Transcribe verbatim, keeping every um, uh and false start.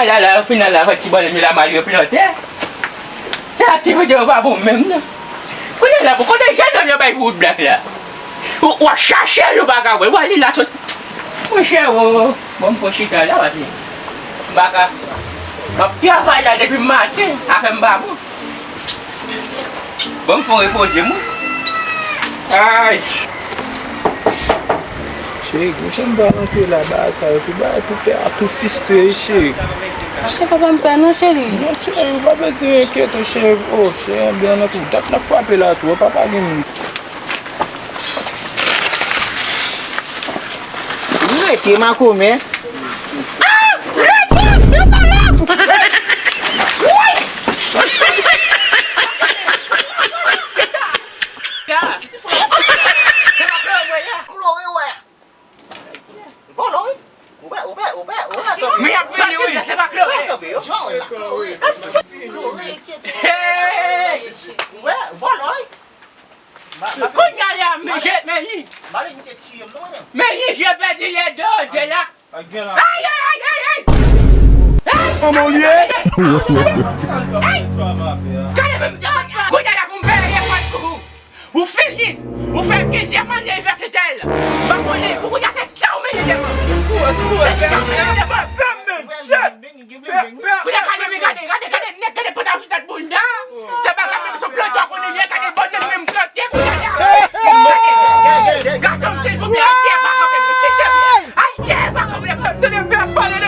La, la, yo fin al la, fè ti bòlèm yo la, mal yo plante. Se aktivite yo pa bon menm, non. Kounye a la, pou kote jennonm yo bay pou wout blak la? Ou, w ap chache l, ou pa ka wè l. W ale la, sot. Monchè, o, bon, m fò chita la, pase m pa ka. M ap travay la depi maten, afè m pa bon. Bon, m fò repoze m, wi. Ay! Cheri, monchè, m pa rantre la, bagay sa yo, tou bagay tou pè a tou fistre, wi, cheri. Monchè, papa, m pè non, cheri. Non, cheri, ou pa bezwen enkyete, cheri. O, cheri, anbyan nan tou. Dat n ap frape la tou, papa gen moun. Rete makomè. Ah! Rete! Yo fè la! Woy! Klore, wè. Vòlò, wi. Ou wè, ou wè, ou wè, ou wè, atò. Men y ap vini, wi. Se pa Klore. Atò, yo. Klore. Hey! Ou wè, vòlò, wi. Kounye a la, men je, men li. Male misye tiye m non, men. Men li, je pèdi lè de, de la. Ay, ay, ay, ay, ay! Kòman w ye? Ay! Gade menm, kounye a la pou m peye lekòl pou ou. Ou fini! Ou fè kenzyèm ane inivèsitè l! M pa konnen, pou kounye a se sa w mennen devan! Se sa w mennen devan! Kounye a gade, men gade, gade, gade nèg, gade pantalon sou tèt bounda! Se pa gade menm sou plantè kounye a, gade bòt nèg menm plantè kounye a! Gade! Gason, silvouplè, Ayiti pa konprann mwen, silvouplè! Ayiti pa konprann mwen! Tande pè ap pale